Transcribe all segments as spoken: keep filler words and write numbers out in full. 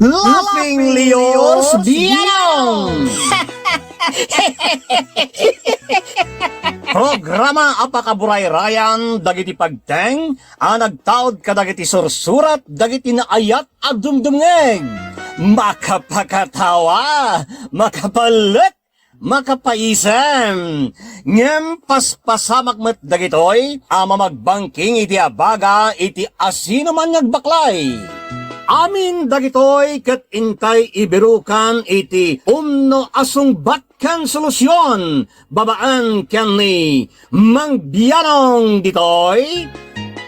Laughing Leos Bianong! Programa a pakaburayrayan dagiti pagteng a nagtaud kadagiti sursurat dagiti naayat a dumdumngeg. Makapakatawa, makapalek, makapaisem. Ngem paspasamak met dagitoy a mamagbangking iti abaga iti asinoman nga agbaklay. Amin dagitoy ket intay ibirukan iti umno a sungbat ken solusion babaen ken ni Mang Bianong ditoy,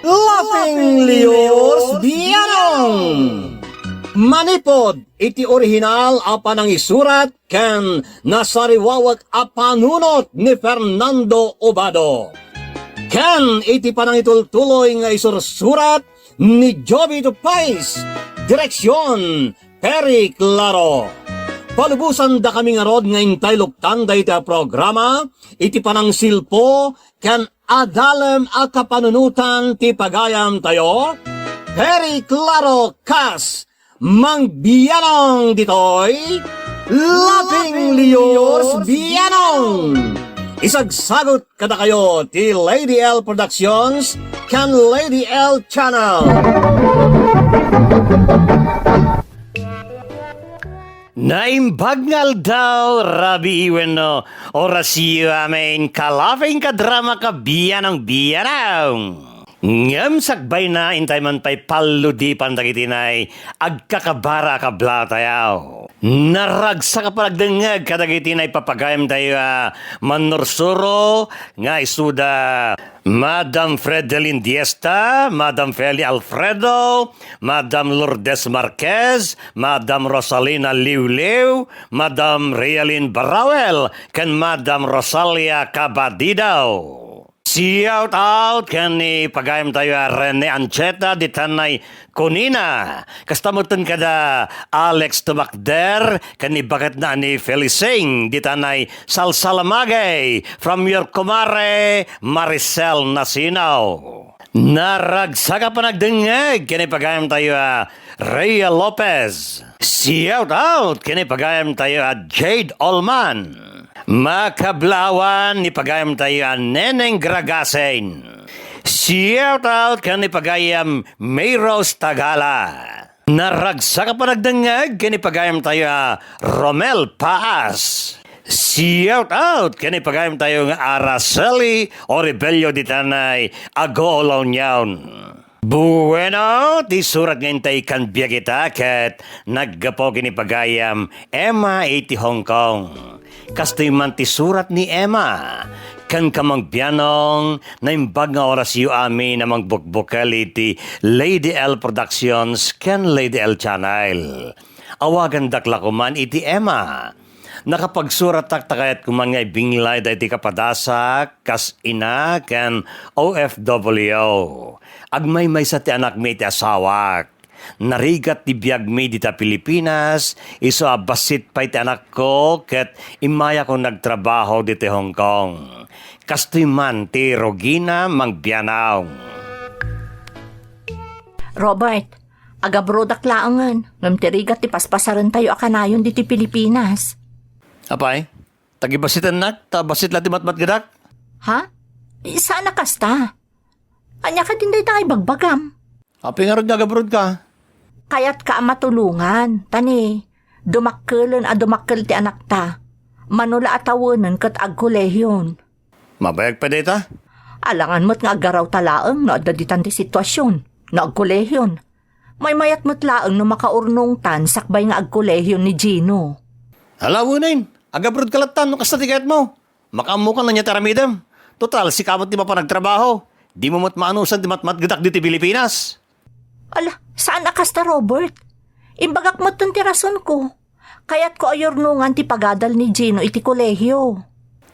Laughing Leos Bianong. Manipud iti orihinal a panangisurat ken nasariwawek a panunot ni Fernando Obado, ken iti panangitultuloy nga isursurat ni Jovito Pais, direksion, Perry Claro. Palubosandakami ngarud nga intay luktan dayta a programa iti panangsilpo ken adalem a kapanunotan ti pagayamtayo, Perry Claro kas Mang Bianong ditoy, Laughing Leos Bianong. Isagsagut kadakayo ti Lady L Productions ken Lady L Channel. Naimbag nga aldaw, rabii wenno orasyo amin, ka-Laughing, ka-Drama, ka-Bianong, Bianong. Ngem sakbayna, intay man pay palludipan dagiti nay agkakabara a kablatayo. Naragsak a panagdengngeg kadagiti naipapagayamtayo a mannursuro nga isuda Madam Fredelin Diesta, Madam Feli Alfredo, Madam Lourdes Marquez, Madam Rosalina Liwliw, Madam Realin Barawel, ken Madam Rosalia Cabadido. Shout out ken ni pagayamtayo a Rene Ancheta, ditan nay Cunina. Kasta metten kada Alex Tumakder, ken ni baketna a ni Felicing, ditan nay Salsalamagay, from your kumare, Maricel Nasino. Naragsak a panagdengngeg ken ni pagayamtayo a Rhea Lopez. Shout out ken ni pagayamtayo a Jade Olman. Makablaawan ni pagayamtayo a Neneng Gragasen. Shout out ken ni pagayam Mayrose Tagala. Naragsak a panagdengngeg ken ni pagayamtayo a Romel Paas. Shout out ken ni pagayamtayo nga Araceli Oribello ditan nay Agoolaw Union. Bueno, ti surat nga intay kan biag ita ket naggapu ken ni pagayam Emma iti Hong Kong. Kastoy man ti surat ni Emma. Ken ka, Mang Bianong, naimbag nga orasyo amin a mangbukbukel iti Lady L Productions ken Lady L Channel. Awagandak la koman iti Emma. Nakapagsuratak ta kayatko man nga ibinglay daytoy kapadasak kas ina ken O F W. Agmaymaysa ti anakmi iti asawak. Narigat ti biagmi dita Pilipinas, isu a bassit pay ti anakko ket immayakon nagtrabaho ditoy Hong Kong. Kastoy man ti rugina, Mang Bianong. Robert, agabrodak laengen, ngem ti rigat ti paspasarentayo a kanayon ditoy Pilipinas. Apay, tagibassitennak, ta bassit la ti matmatgedak? Ha? Saan a kasta. Ania kadin dayta nga ibagbagam? Apay ngarud nga agabrodka? Kayatka a matulongan, ta ni, dumakkelen a dumakkel ti anakta. Mano la a tawenen ket agkolehion. Mabayag pay dayta? Alangan met nga aggarawta laeng no adda ditan ti situasion, no agkolehion. Maymayat met laeng no makaurnongtan sakbay nga agkolehion ni Gino. Ala, wen, agabrodka latta no kasta ti kayatmo. Makaammokan ania ti aramidem. Total, sika met ti mapan agtrabaho. Dimo met maanusan ti matmatgedak ditoy Pilipinas. Ala, saan a kasta, Robert. Imbagak metten ti rasonko. Kayatko a yurnongan ti pagadal ni Gino iti kolehio.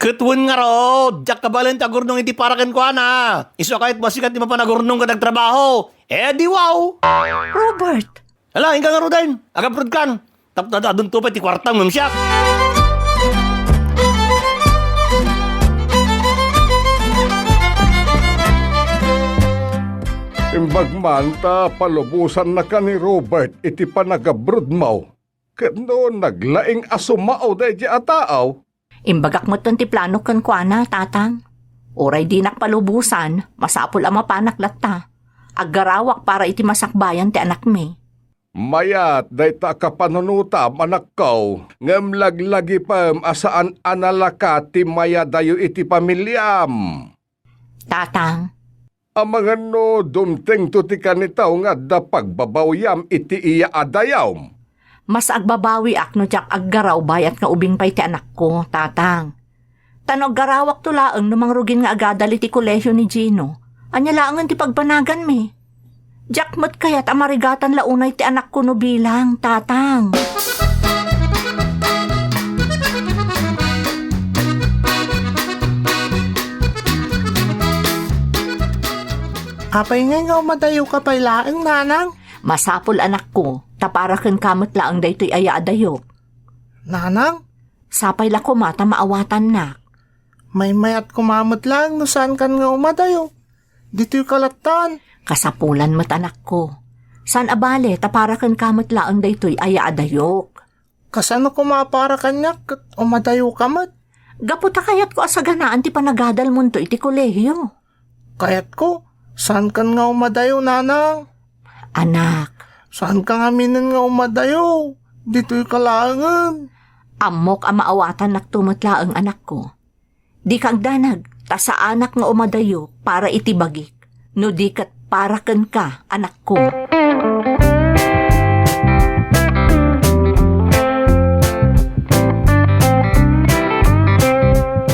Ket wen ngarud, diak kabaelan ti agurnong iti para kenkuana. Isu a kayatmo a sika ti mapan agurnong ken agtrabaho. Eh, di wow! Robert! Ala, inka ngaruden. Agabrodkan. Tapno adunto pay ti kuartam ngem siak. Imbag man ta palubosannaka ni Robert iti panagabrodmo, ket no naglaing a sumao daydiay a tao. Imbagak metten ti planok kenkuana, Tatang. Uray dinak palubosan, masapul a mapanak latta. Aggarawak para iti masakbayan ti anakmi. Mayat dayta a kapanunotam, anakko, ngem laglagipem a saan a nalaka ti mayadayo iti familiam. Tatang. Amangan no dumtengto ti kanitaw nga adda pagbabawiam iti iya a dayom. Mas agbabawiak no diak aggaraw bayat nga ubing pay ti anakko, Tatang. Ta no aggarawakto laeng no mangrugin nga agadal iti kolehio ni Gino, ania laengen ti pagbanaganmi? Diak met kayat a marigatan la unay ti anakko no bilang, Tatang. Apay ngay nga umadayoka pay laeng, Nanang? Masapul, anakko, ta para kenka met laeng daytoy a yaadayok. Nanang? Sapay la koma ta maawatannak. Maymayat koma met laeng no saankan nga umadayo. Ditoyka lattan. Kasapulan met, anakko. Saan a bale ta para kenka met laeng daytoy a yaadayok. Kasano koma a para kaniak ket umadayoka met? Gapu ta kayatko a saganaan ti panagadalmonto iti kolehio. Kayatko, saankan nga umadayo, Nanang. Anak. Saanka ngaminen nga umadayo. Ditoyka laengen. Ammok a maawatannakto met laeng, anakko. Dika agdanag, ta saanak nga umadayo para iti bagik, no di ket para kenka, anakko.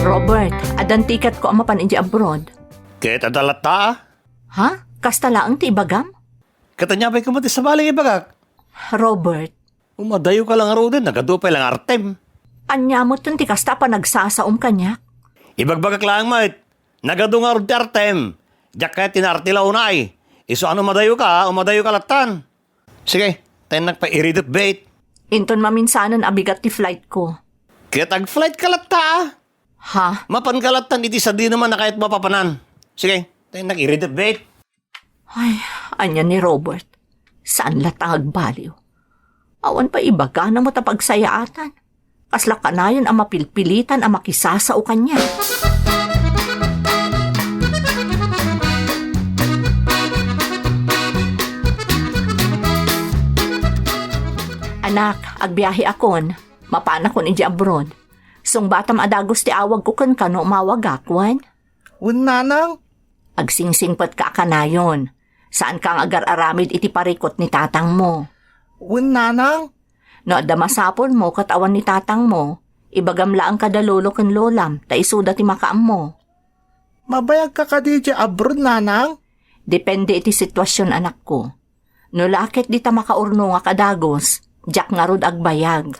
Robert, addan tiketko a mapan idiay abroad. Ket adda latta? Ha? Kasta laeng ti ibagam? Ket ania pay koma ti sabali nga ibagak? Robert. Umadayoka la ngaruden, nagadu pay la nga artem. Ania metten ti kasta a panagsasaom kaniak? Ibagbagak laeng met, nagadu ngarud ti artem. Diak kayat ti naarte la unay. Isu a no umadayoka, umadayoka lattan. Sige, tennak pay i-ready to bait. Inton maminsanen a bigat ti flightko. Ket ag-flightka latta, a? Ha? Mapanka lattan iti sadino man a kayatmo a papanan. Sige, tennak i-ready to bait. Ay, ania ni Robert? Saan latta nga agbaliw? Awan pay ibagana met a pagsayaatan. Kasla kanayon a mapilpilitan a makisasao kaniak. Anak, agbiaheakon. Mapanakon idiay abroad. Sungbatam a dagus ti awagko kenka no umawagak, wen? Wen, Nanang. Agsingsingpetka a kanayon. Saanka nga agar-aramid iti parikut ni tatangmo. Wen, Nanang. No adda masapulmo ket awan ni tatangmo, ibagam laeng kada lolo ken lolam, ta isuda ti makaammo. Mabayagka kadi idiay abroad, Nanang? Depende iti situasion, anakko. No la ket dita makaurnongak a dagus, diak ngarud agbayag.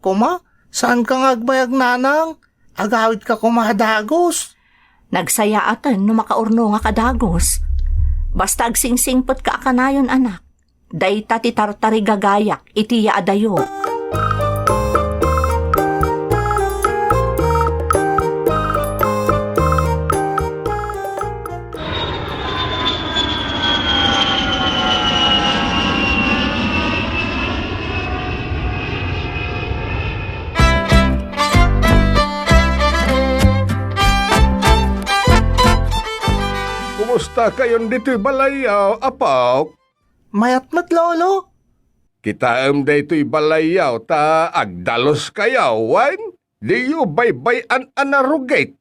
Koma, saanka nga agbayag, Nanang? Agawidka koma a dagus. Nagsayaaten no makaurnongak a dagus. Basta agsingsingpetka a kanayon, anak. Dayta ti tartarigagayak iti yaadayok. Kumusta kayon ditoy balayyo, apok? Mayat met, Lolo. Kitaem daytoy balayyo ta agdaluskayo, wen? Diyo baybay-an a narugit.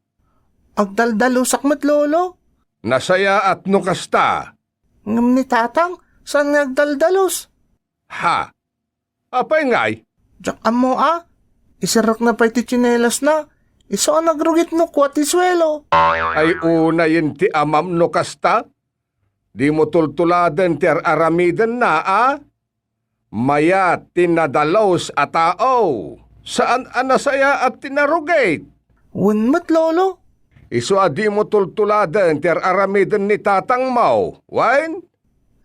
Agdaldalusak met, Lolo. Nasayaat no kasta. Ngem ni Tatang, saan nga agdaldalus? Ha? Apay ngay? Diak ammo a. Iserrekna pay ti tsinelasna. Isu a nagrugit no kua ti suelo. Ay unayen ti amam no kasta? Dimo tultuladen ti ar-aramidenna a? Mayat ti nadalus a tao. Saan a nasayaat ti narugit. Wen met, Lolo. Isu a dimo tultuladen ti ar-aramiden ni tatangmo. Wen?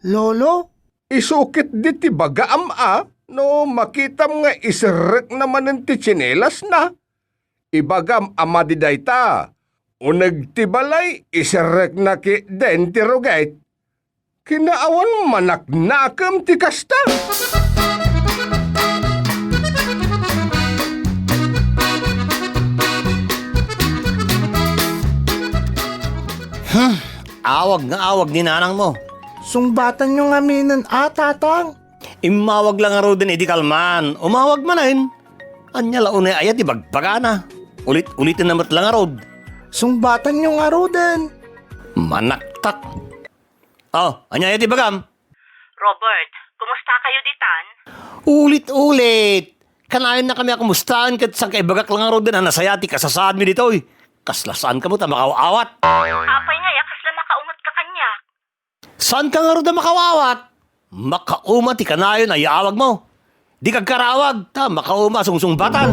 Lolo? Isu ketdi ti ibagam a, no makitam nga iserrekna manen ti tsinelasna, ibagam a madi dayta, uneg ti balay, iserrekna ketdin ti rugit. Kinaawan manaknakem ti kasta. Hmm, awag nga awag ni nanangmo. Sungbatanyo ngaminen a, Tatang. Immawag la ngaruden idi kalman. Umawag manen. Ania la unay aya ti bagbagana? Ulit-uliten na met la ngarud. Sungbatanyo ngaruden. Manaktak. Oh, ania aya ti bagam? Robert, kumusta kayo ditan? Ulit-ulit. Kanayonnakami a kumustaen ket sangkaibagak la ngaruden a nasaya ti kasasaadmi ditoy. Kasla saanka met a makaw-awat. Apay ngay a kasla makaunget ka kaniak? Saanka ngarud a makaw-awat? Makauma ti kanayon a yaawagmo. Dika agkarawag, ta makauma a sungsungbatan.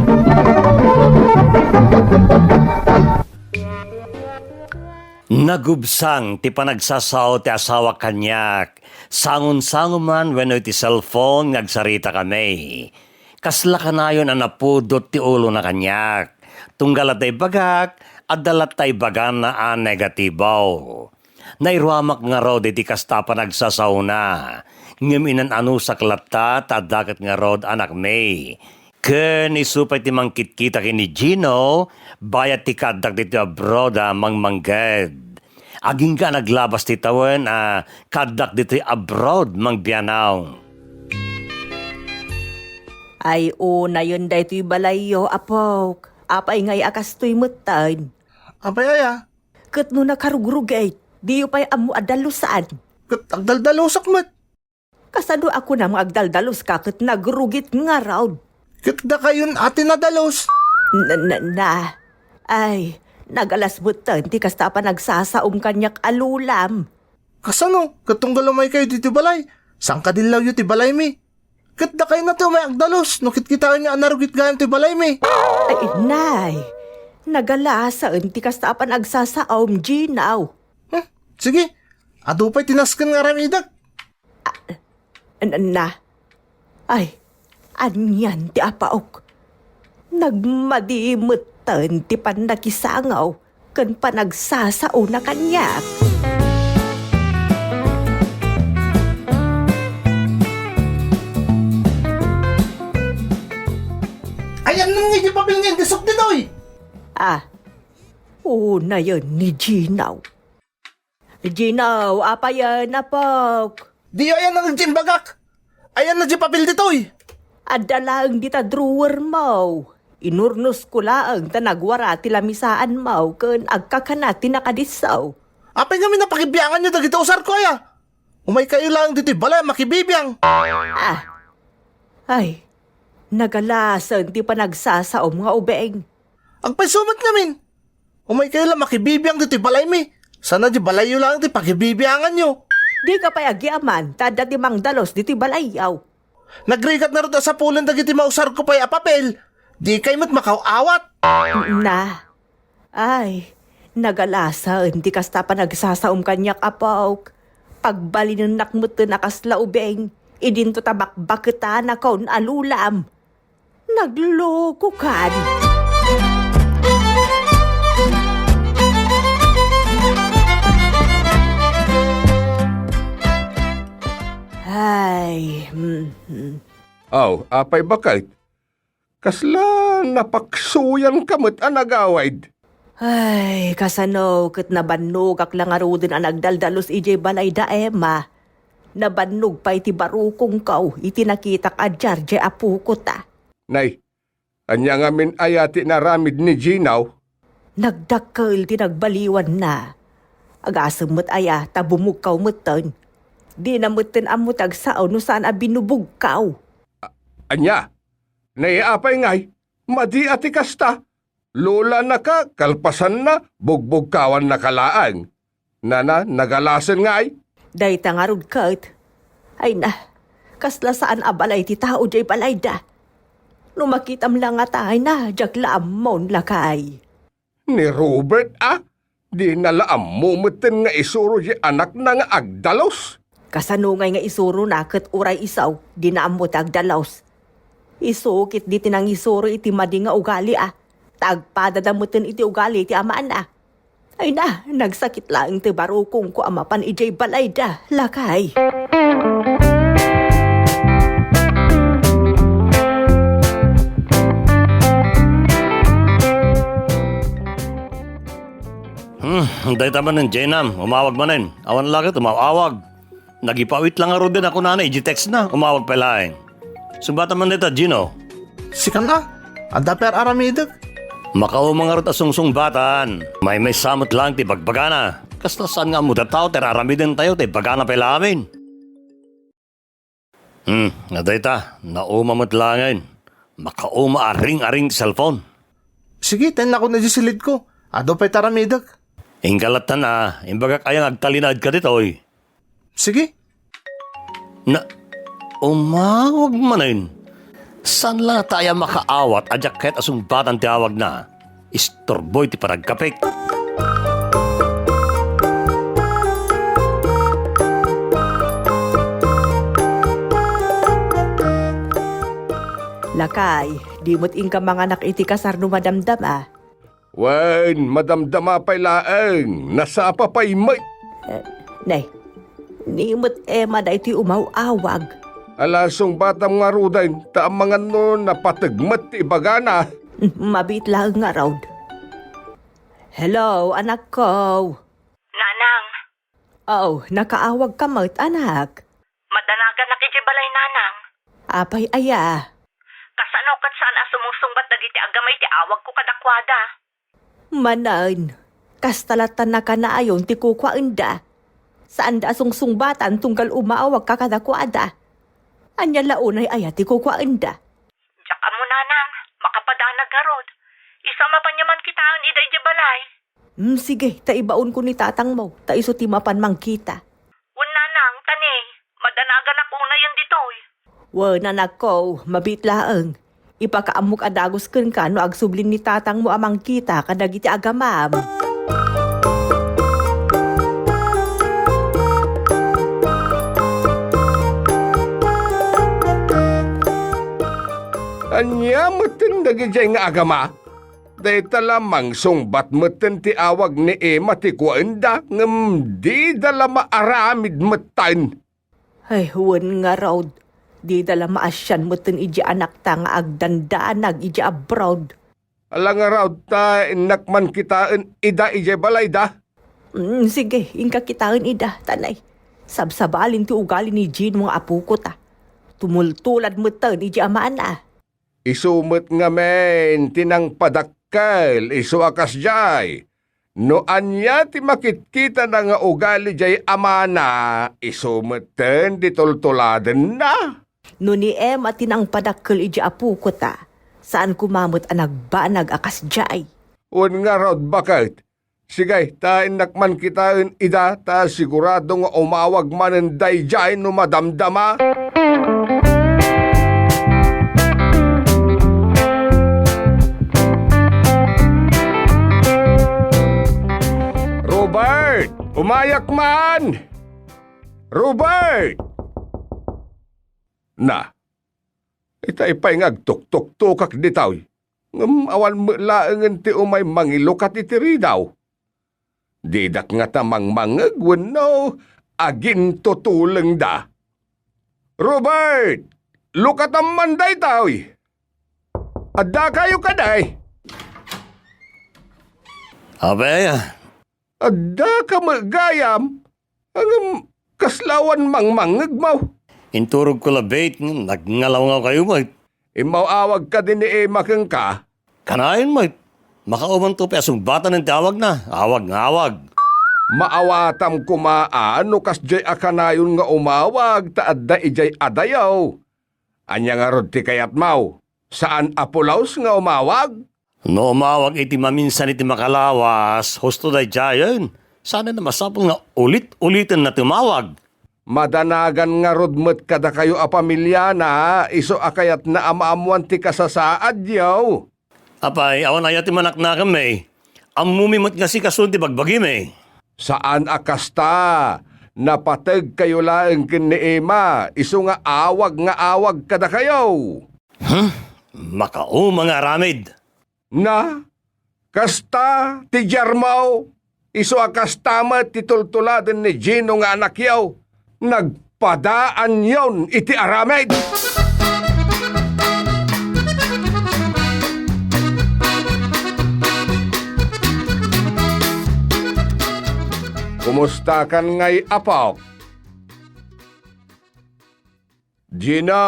Nagubsang ti panagsasao ti asawa kaniak. Sangon-sango man wenno iti cellphone nga agsaritakami. Kasla kanayon a napudot ti ulona kaniak. Tunggal adda ibagak, adda latta ibagana a negatibo. Nairuamak ngarud iti kasta a panagsasaona, ngem inan-anusak latta ta adda ket ngarud anakmi. Ken isu pay ti mangkitkita ken ni Gino, bayat ti kaaddak ditoy abroad a mangmangged. Agingga a naglabas ti tawen a kaaddak ditoy abroad mangbianaw. Ay, unayen daytoy balayyo, apok. Apay ngay a kastoy metten? Apay aya? Ket no nakarugrugit, diyo pay ammo a dalusan. Ket agdaldalusak met. Kasano a kunam nga agdaldaluska ket nagrugit ngarud? Ket dakayon a ti nadalus. Na, na, na. Ay, nagalas metten ti kasta a panagsasaom kaniak a lolam. Kasano? Ket tunggal umaykayo ditoy balay, sangkadillawyo ti balaymi. Ket dakayo ti umay agdalus no kitkitaenyo a narugit gayam ti balaymi. Ay, nay, nagalasaen ti kasta a panagsasaom, Ginaw. Hmm, sige, adu pay ti nasken nga aramidek. Ah, na, na. Ay, anian ti apaok? Nagmadi metten ti pannakisangaw ken panagsasaona kaniak. Ayanna ngay ti papel nga indisok ditoy? Ah, unayen ni Ginaw. Ginaw, apayen, apok? Diyo ayanna ngay ti imbagak? Ayanna ti papel ditoy? Adda laeng dita drawer mo. Inurnosko laeng ta nagwara ti lamisaanmo ken agkakana ti nakadisso. Apay ngamin a pakibianganyo dagiti usarko aya? Umaykayo laeng ditoy balay a makibibiang. Ah. Ay, nagalasen ti panagsasaom nga ubing. Agpayso met ngamin. Umaykayo la makibibiang ditoy balaymi. Sana di balayyo laeng ti pakibibianganyo. Dika pay agyamanan, ta adda ti mangdalus ditoy balayyo. Nagrigat ngarud a sapulen dagiti mausarko pay a papel. Dikay met makaw-awat. Na. Ay, nagalasen ti kasta a panagsasaom kaniak, apok. Pagbalinennak metten a kasla ubing, idinto ta bakbaketanakon a lulam. Naglokokan. Ay, mm, mm. Aw, apay baket? Kasla napaksuyanka met a nagawid. Ay, kasano ket nabannogak la ngaruden a nagdaldalus idiay balay da Emma. Nabannog pay ti barukongko iti nakitak a diardiay a pukota. Nay, ania ngamin aya ti inaramid ni Ginaw? Nagdakkel ti nagbaliwanna. Agasem met aya ta bumugkaw metten. Dina metten ammo ti agsao no saan a binubugkaw. A-, ania? Nay, apay ngay? Madi a ti kasta. Lolanaka, kalpasanna, bugbugkawannaka laeng. Nana, nagalasen ngay? Dayta ngarud ket. Ay na, kasla saan a balay ti tao diay balayda. No makitam la ngata, ay na, diak la ammon, lakay. Ni Robert, a? Dina la ammo metten nga isuro diay anakna nga agdalus. Kasano ngay nga isurona ket uray isu, dina ammo ti agdalus? Isu ketdi ti nangisuro iti madi nga ugali, a, ta agpadada metten iti ugali ti amana. Ay na, nagsakit laeng ti barukongko a mapan idiay balayda, lakay. Hmm, dayta manen, Jenam, umawag manen. Awan la ket umaw-awag. Nagipawit la ngaruden a kunana iti text na, umawag pay laeng. Sungbatam man dayta, Gino. Sika na, adda pay ar-aramidek. Makauma ngarud a sungsungbatan. Maymaysa met laeng ti bagbagana. Kasta saan nga ammo ti tao ti ar-aramidentayo, ti ibagana pay laeng. Hmm, adda ita, nauma met laengen. Makauma a ring-aring ti cellphone. Sige, tennakon idiay silidko. Adu pay ti aramidek. Inka lattan a, imbagak aya nga agtalinaedka ditoy. Sige. Na, umawag manen. Saan la ta aya makaawat a diak ket a sungbatan ti awagna? Isturbo iti panagkapek. Lakay, di met inka manganak iti kasar no madamdama. Wen, madamdama pay laeng, nasapa pay met. Eh, nay, ni met Emma daytoy umaw-awag. Ala, sungbatam ngaruden, ta amangan no napateg met ti ibagana. Mabiit laeng ngarud. Hello, anakko. Nanang. Oh, nakaawagka met, anak. Madanaganak idiay balay, Nanang. Apay aya? Kasano ket saan a sumusungbat dagiti agamay ti awagko kadakuada? Manen, kasta latta nakanayon ti kukuaenda. Saanda a sungsungbatan tunggal umaawagka kadakuada. Ania la unay aya ti kukuaenda? Diak ammo, Nanang, makapadanag ngarud. Isu a mapan a mankitaen ida idiay balay. Mm, sige, ta ibaonko ni tatangmo, ta isu ti mapan mangkita. Wen, Nanang, ta ni, madanaganak unayen ditoy. Wen, anakko, mabiit laeng. Ipakaammok a dagus kenka no agsubli ni tatangmo a mangkita kadagiti agamam. Ania metten dagidiay nga agama? Dayta la mangsungbat metten ti awag ni Emma ti kuaenda, ngem dida la maaramid metten. Ay, wen ngarud, dida la maasian metten idiay anakta nga agdandanag idiay abroad. Ala ngarud ta innak man kitaen ida idiay balayda? Mm, sige, inka kitaen ida, ta nay, sabsabalin ti ugali ni Gino nga apokota. Tumultulad metten idiay amana. Isu met ngamin ti nangpadakkel isu a kasdiay. No ania ti makitkitana nga ugali diay amana, isu metten ti tultuladenna. No ni Emma ti nangpadakkel idiay apokota, saan koma met a nagbanag a kasdiay. Wen ngarud, baket. Sige, ta innak man kitaen ida, ta sigurado nga umawag manen daydiay no madamdama. Robert! Umayak man! Robert! Na, itay pay nga agtuktuktokak ditoy, ngem awan met laengen ti umay mangilukat iti ridaw. Didak ngata mangmangngeg wenno agintutulengda. Robert! Lukatam man daytoy! Addakayo kadi? Apay, addaka met gayam? Ngem kasla awan mangmangngegmo? Inturogko la, Bait, ngem nagngalawngawkayo met. Immaw-awag kadi ni Emma kenka? Kanayon met. Makaumanto pay a sungbatanen ti awagna. Awag nga awag. Maawatam koma a no kasdiay a kanayon nga umawag ta adda idiay adayo. Ania ngarud ti kayatmo? Saan a pulos nga umawag? No umawag iti maminsan iti makalawas, husto daydiayen. Saan a masapul nga ulit-uliten na tumawag. Madanagan ngarud met kadakayo a pamiliana, isu a kayatna a maammoan ti kasasaadyo. Apay, awan aya ti manaknakemmi? Ammomi met nga sikason ti bagbagimi. Saan a kasta, napategkayo laeng ken ni Emma, isu nga awag nga awag kadakayo. Hmm? Makauma nga aramid. Na, kasta ti diarmo? Isu a kasta met ti tultuladen ni Gino nga anakyo, nagpadaanyon iti aramid. Kumustakan ngay, apok? Gino,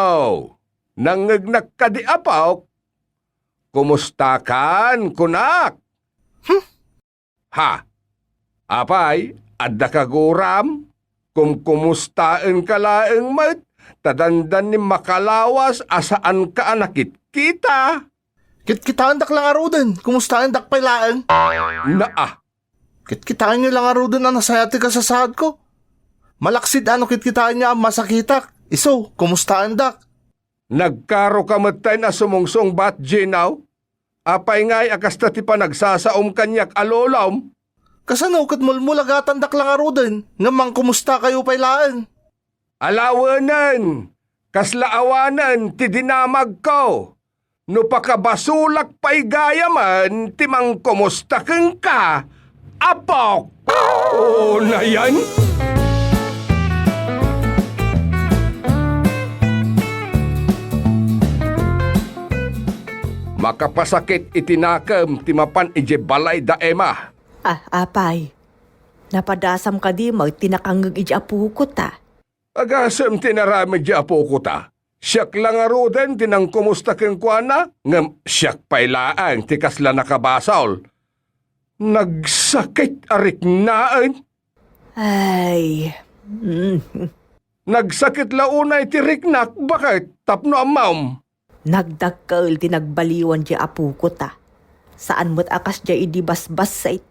nangngegnak kadi, apok? Kumustakan, kunak? Hmm? Ha? Apay, adda kaguram? Kumkumustaenka laeng met, ta dandani makalawas a saanka a nakitkita. Kitkitaendak la ngaruden, kumustaendak pay laeng? Naa. Kitkitaenyo la ngaruden a nasayaat ti kasasaadko. Malaksid a no kitkitaenyo a masakitak, isu, kumustaendak? Nagkaroka metten a sumungsungbat, Gino? Apay ngay a kasta ti panagsasaom kaniak a lolom? Kasano ket mulmulagatandak la ngaruden ngem mangkumustakayo pay laeng? Alawenen, kasla awanen ti dinamagko. No pakabasolak pay gayamen ti mangkumusta kenka, apok! Unayen? Makapasakit iti nakem ti mapan idiay balay da Emma. Ah, apay, napadasam kadi met ti nakangngeg iti apokota? Agasem ti inaramid ti apokota. Siak la ngaruden ti nangkumusta kenkuana, ngem siak pay laeng ti kasla nakabasol. Nagsakit a riknaen. Ay. Mm. Nagsakit la unay ti riknak, baket, tapno ammom. Nagdakkel ti nagbaliwan ti apokota. Saan met a kasdiay idi basbassit,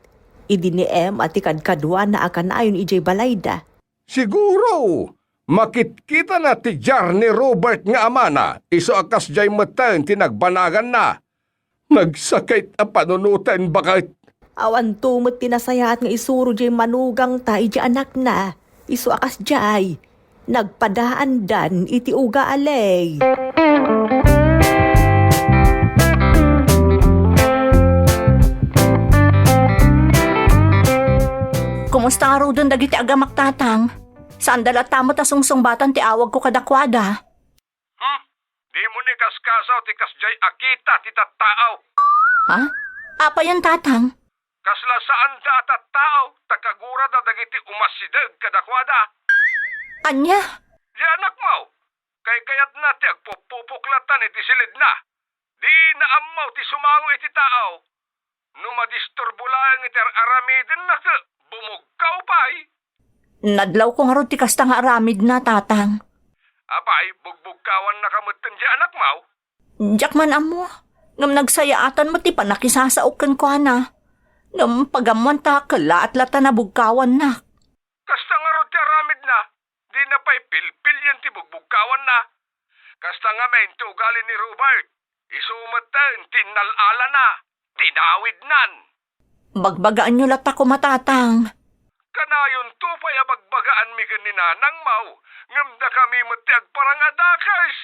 idi ni Emma ti kadkaduana a kanayon idiay balayda. Siguro, makitkitana ti diar ni Robert nga amana, isu a kasdiay metten ti nagbanaganna. Nagsakit a panunoten, baket. Awanto met ti nasayaat nga isuro diay manugangta iti anakna, isu a kasdiay, nagpadaandan iti ugali. Kumusta ngaruden dagiti agamak, Tatang? Saanda latta met a sungsungbatan ti awagko kadakuada. Hmm? Dimo ni kaskasaw ti kasdiay a kita ti tattaaw. Ha? Apayen, Tatang? Kasla saanda a tattaaw, ta kagurada dagiti umasideg kadakuada. Ania? Di anakmo, kaykayatna ti agpupupok latta iti silidna. Dina ammo ti sumango iti tao. No madisturbo laeng iti ar-aramidenna ket bumugkaw pay. Nadlawko ngarud ti kasta nga aramidna, Tatang. Apay, bugbugkawannaka metten ti anakmo? Diak man ammo, ngem nagsayaatan met ti pannakisasaok kenkuana. Ngem pagammoan ta kellaat latta nabugkawannak. Kasta ngarud ti aramidna, dina pay pilpilien ti bugbugkawanna. Kasta ngamin ti ugali ni Robert, isu metten ti innal-alana, tinawidnan. Bagbagaanyo latta koma, Tatang. Kanayonto pay a bagbagaanmi ken ni nanangmo, ngem dakami met ti agparang a dakes.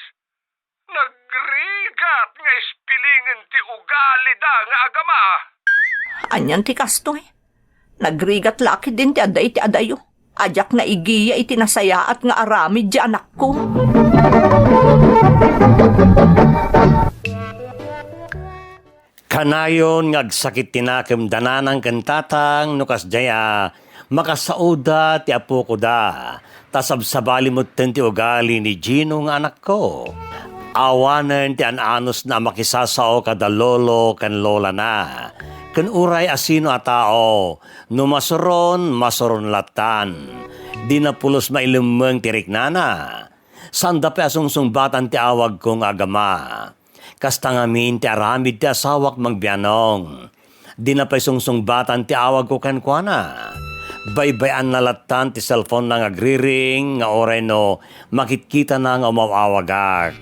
Nagrigat nga ispilingen ti ugalida nga agama. Anian ti kastoy? Nagrigat la ketdin ti adda iti adayo. A diak naigiya iti nasayaat nga aramid ti anakko. Kanayon nga agsakit ti nakem da nanang ken tatang no kasdiay a makasaoda ti apokoda, ta sabsabali metten ti ugali ni Gino nga anakko. Awanen ti an-anusna a makisasao kada lolo ken lolana. Ken uray a sino a tao, no masuron, masuron lattan. Dina pulos mailemmeng ti riknana. Saanda pay a sungsungbatan ti awagko nga agama. Kasta ngamin ti aramid ti asawak mangbianong. Dina pay sungsungbatan ti awagko kenkuana. Baybay-anna lattan ti cellphone-na nga agriring nga uray no makitkitana nga umaw-awagak.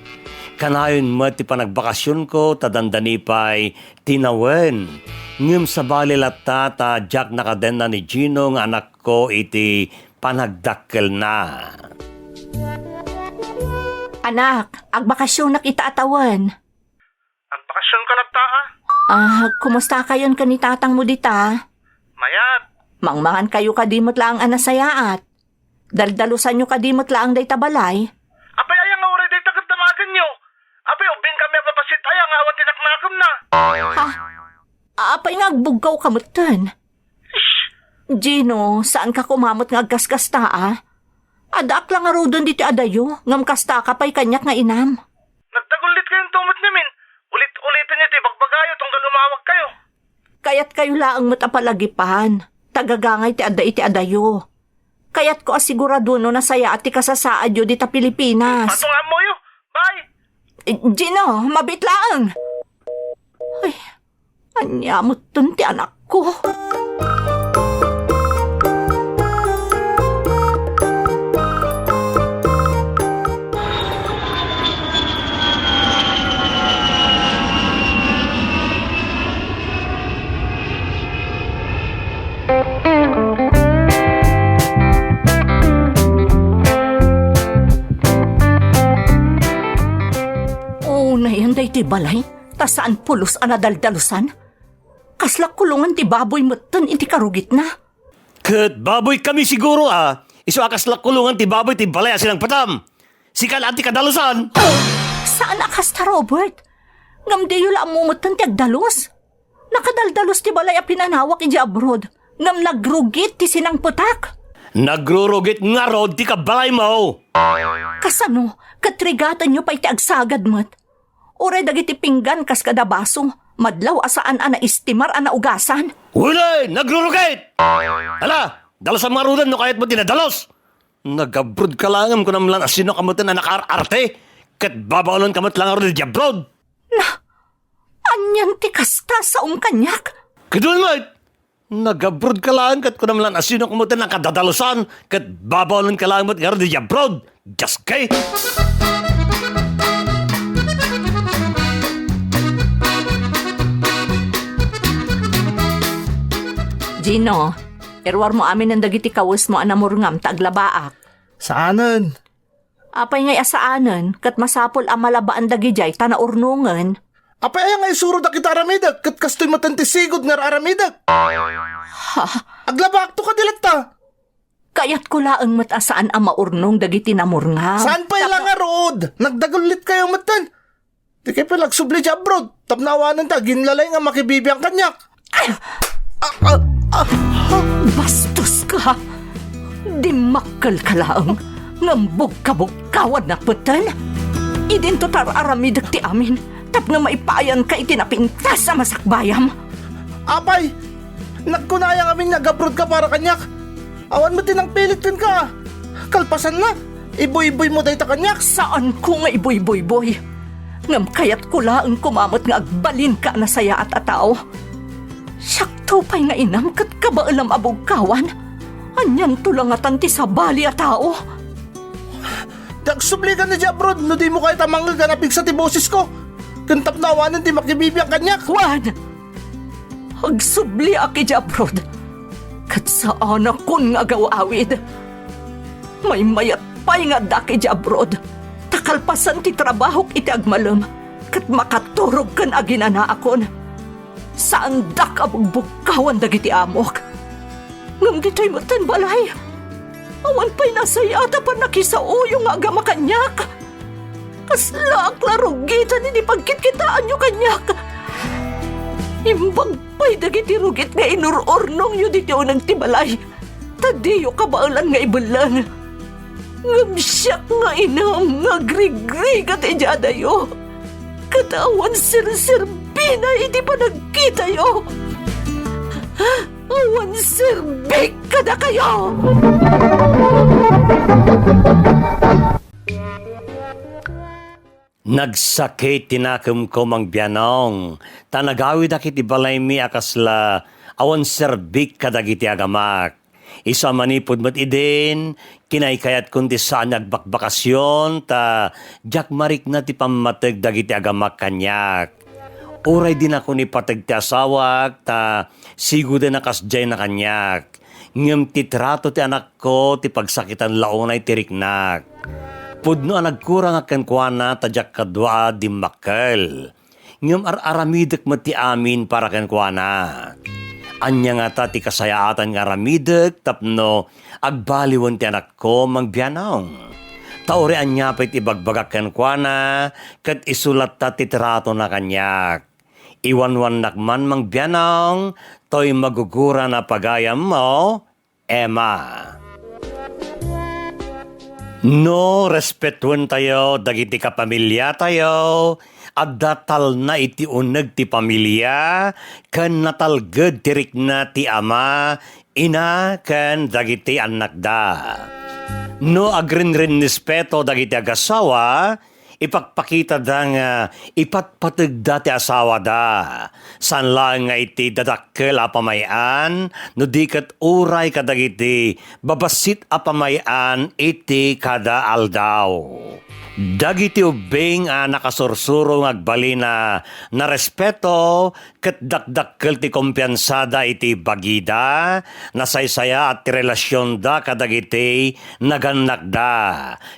Kanayon met ti panagbakasionko ta dandani pay tinawen. Ngem sabali latta ta diak nakadenna ni Gino nga anakko iti panagdakkelna. Anak, agbakasionak ita a tawen. Agbakasionka latta, a? Ah, kumustakayon ken ni tatangmo dita? Mayat. Mangmangankayo kadi met laeng a nasayaat. Daldalusanyo kadi met laeng dayta balay. Apay aya nga uray dayta ket damagenyo? Apay ubbing kami a babasit aya nga awan ti naknakemna? Ha? Apay nga agbugkawka metten? Gino, saanka koma met nga agkasgasta, a? Addaak la ngaruden ditoy adayo, ngem kastaka pay kaniak nga inam. Nagdagullit kayo met ngamin. Ulit-uliten niyo ti ibagbagayo tunggal umawag kayo. Kayatkayo laeng met a palagipan. Tagagangay ti adda iti adayo. Kayatko a sigurado no nasayaat ti kasasaadyo dita Pilipinas. Pato nga ammoyo. Bye! Eh, Gino, mabiit laeng! Ay, ania metten ti anakko? Unayen daytoy balay, ta saan pulos a nadaldalusan. Kasla kulongan ti baboy metten iti karugitna. Ket baboy kami siguro, a. Isu a kasla kulongan ti baboy ti balay a sinangpetam. Sika la ti kadalusan. Saan a kasta, Robert. Ngem diyo la ammo metten ti agdalus. Nakadaldalos ti balay a pinanawak idiay abroad, ngem nagrugit ti sinangpetak. Nagrurugit ngarud ti kabalaymo. Kasano? Ket rigatenyo pay ti agsagad met. Uray dagiti pinggan kas kada baso, madlaw a saan a naistimar a naugasan. Wen, nagrurugit! Ala, dalusam ngaruden no kayatmo ti nadalus. Nagabrodka laeng ngem kunam la a sinoka metten a nakaar-arte, ket babaelenka met la ngarud idiay abroad. Na, anian ti kasta, saom kaniak? Ket wen met, nagabrodka laeng ket kunam la a sinoka metten a kadadalusan, ket babaelenka laeng met ngarud idiay abroad. Dios kay! Gino, iruarmo aminen dagiti kawesmo a namurngam ta aglabaak. Saanen. Apay ngay a saanen, ket masapul a malabaan dagidiay ta naurnongen? Apay aya nga isuro dagiti aramidek, ket kastoy metten ti sigud nga ar-aramidek? Ha? Aglabaakto kadi latta? Kayatko laeng met a saan a maurnong dagiti namurngaw. Saan pay la ngarud? Nagdagullit kayo metten. Di kayo pay la agsubli idiay abroad tapno awanen ti aginlalay nga makibibiang kaniak. Ah! Ah! Ah! Ah! Bastoska! Dimmakkelka laeng, ngem bugkabugkawannak metten. Idinto ta ar-aramidek ti amin tapno maipayanka iti napintas a masakbayam. Apay, nagkunayam amin nga agabrodka para kaniak. Awan met ti nangpilit kenka. Kalpasanna, ibuyboymo dayta kaniak. Saanko nga ibuyboyboy. Ngem kayatko laeng koma met nga agbalinka a nasayaat a tao. Siakto pay nga inam ket kabaelam a bugkawan. Anianto la ngatan ti sabali a tao? Di agsublikan idiay abroad no dimo kayat a mangngeg a napigsa ti bosesko. Ken tapno awanen ti makibibiang kaniak. Wen! Agsubliak idiay abroad, ket saanakon nga agaw-awid. Maymayat pay nga addaak idiay abroad, ta kalpasan ti trabahok iti agmalem, ket makaturog ken aginanaakon. Saandak a bugbugkawan dagiti amok. Ngem ditoy metten balay, awan pay nasayaat a pannakisaoyo nga agama kaniak. Kaslaak la rugitan iti pagkitkitaanyo kaniak. Imbag pay dagiti rugit nga inur-urnongyo ditoy uneg ti balay, ta diyo kabaelan nga ibelleng. Ngem siak nga inam nga agrigrigat idiay adayo, ket awan serserbina iti panagkitayo. Awan serbik kadakayo! Nagsakit ti nakemko, Mang Bianong, ta nagawidak iti balaymi a kasla awan serbik kadagiti agamak. Isu a manipud met idin, kinaykayatkon ti saan nga agbakbakasyon, ta diak marikna ti pammateg dagiti agamak kaniak. Uray dinakon ipateg ti asawak, ta siguden a kasdiayna kaniak. Ngem ti trato ti anakko ti pagsakitan la unay ti riknak. Pudno a nagkurangak kenkuana ta diak kadua a dimmakkel. Ngem ar-aramidek met ti amin para kenkuana. Ania ngata ti kasayaatan nga aramidek tapno agbaliwen ti anakko, Mang Bianong? Ta uray ania pay ti ibagbagak kenkuana, ket isu latta ti tratona kaniak. Iwanwannak man, Mang Bianong, toy maguguran a pagayammo, Emma. No respetuentayo dagiti kapamiliatayo, adda talna iti uneg ti pamilia ken natalged ti rikna ti ama, ina ken dagiti annakda. No agrinrinnispeto dagiti agasawa, ipakpakitada nga ipatpategda ti asawada. Saan laeng nga iti dadakkel a pamay-an, no di ket uray kadagiti babassit a pamay-an iti kada aldaw. Dagiti ubbing a nakasursuro nga agbalin a narespeto ket dakdakkel ti kumpiansada iti bagida, nasaysayaat ti relasionda kadagiti nagannakda,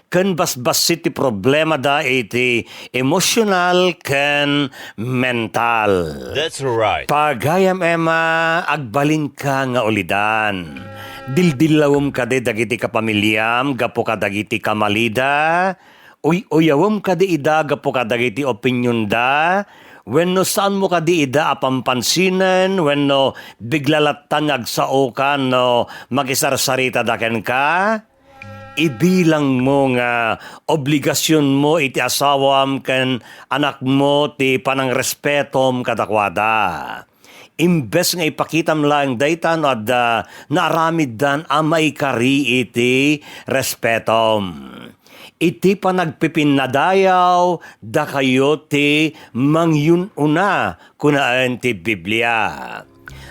ken basbassit ti problemada iti emosyonal ken mental. That's right. Pagayam Emma, agbalinka nga ulidan. Dildillawem kadi dagiti kapamiliam gapu kadagiti kamalida? Uy-uyawem kadi ida gapu kadagiti opinionda? Wenno saanmo kadi ida a pampansinen? Wenno bigla lattan nga agsaoka no makisarsaritada kenka? Ibilangmo nga obligasionmo iti asawam ken anakmo ti panangrespetom kadakuada. Imbes nga ipakitam laeng dayta no adda naaramiddan a maikari iti respetom. Iti panagpipinnadayaw, dakayo ti mangyun-una, kunaen ti Biblia.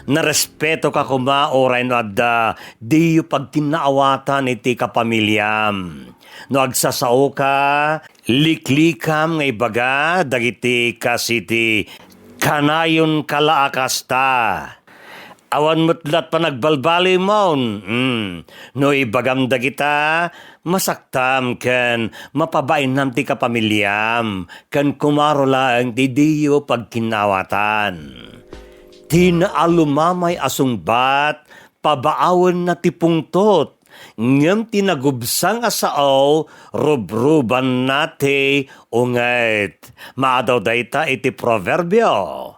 Narespetoka koma uray no adda diyo pagkinnaawatan iti kapamiliam. No agsasaoka, liklikam nga ibaga dagiti kas iti kanayonka la a kasta. Awan met lat panagbalbalimon. Mm. No ibagam dagita, masaktam ken mapabainam ti kapamiliam, ken kumaro laeng ti diyo pagkinnaawatan. Ti naalumamay a sungbat, pabaawenna ti pungtot, ngem ti nagubsang a sao, rubrubanna ti unget. Maadaw dayta iti Proverbio.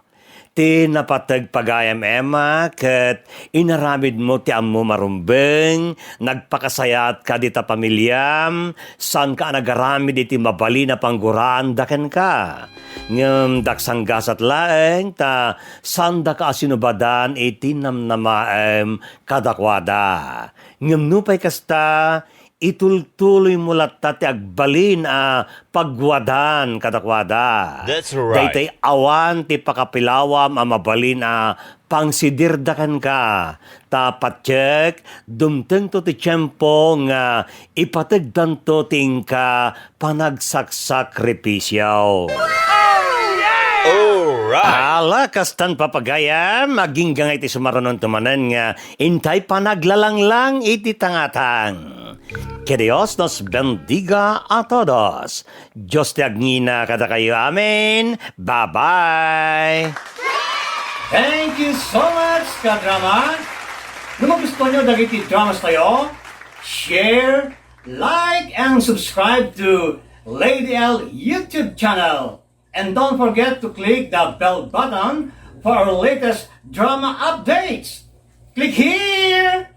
Ti napateg pagayam Emma, ket inaramidmo ti ammom a rumbeng, nagpakasayaat kadi ta pamiliam, saanka a nagaramid iti mabalin a pangguraanda kenka. Ngem daksanggasat laeng ta saandaka a sinubadan iti namnamaem kadakuada. Ngem nupay kasta, itultuloymo latta ti agbalin a pagwadan kadakuada. That's right. Daytoy awan ti pakapilawam a mabalin a pangsidirda kenka. Ta patiek, dumtengto ti tiempo nga ipategdanto ti inka panagsaksakripisio. Alright. Ala, kastan papagayam, agingga nga iti sumarunon tumanen nga intay panaglalanglang iti tangatang. Que Dios nos bendiga a todos. Dios ti agngina kadakayo amin. Bye-bye. Thank you so much, kadrama. No magustuhan nyo dagiti dramas tayo, share, like, and subscribe to Lady L YouTube channel. And don't forget to click the bell button for our latest drama updates. Click here!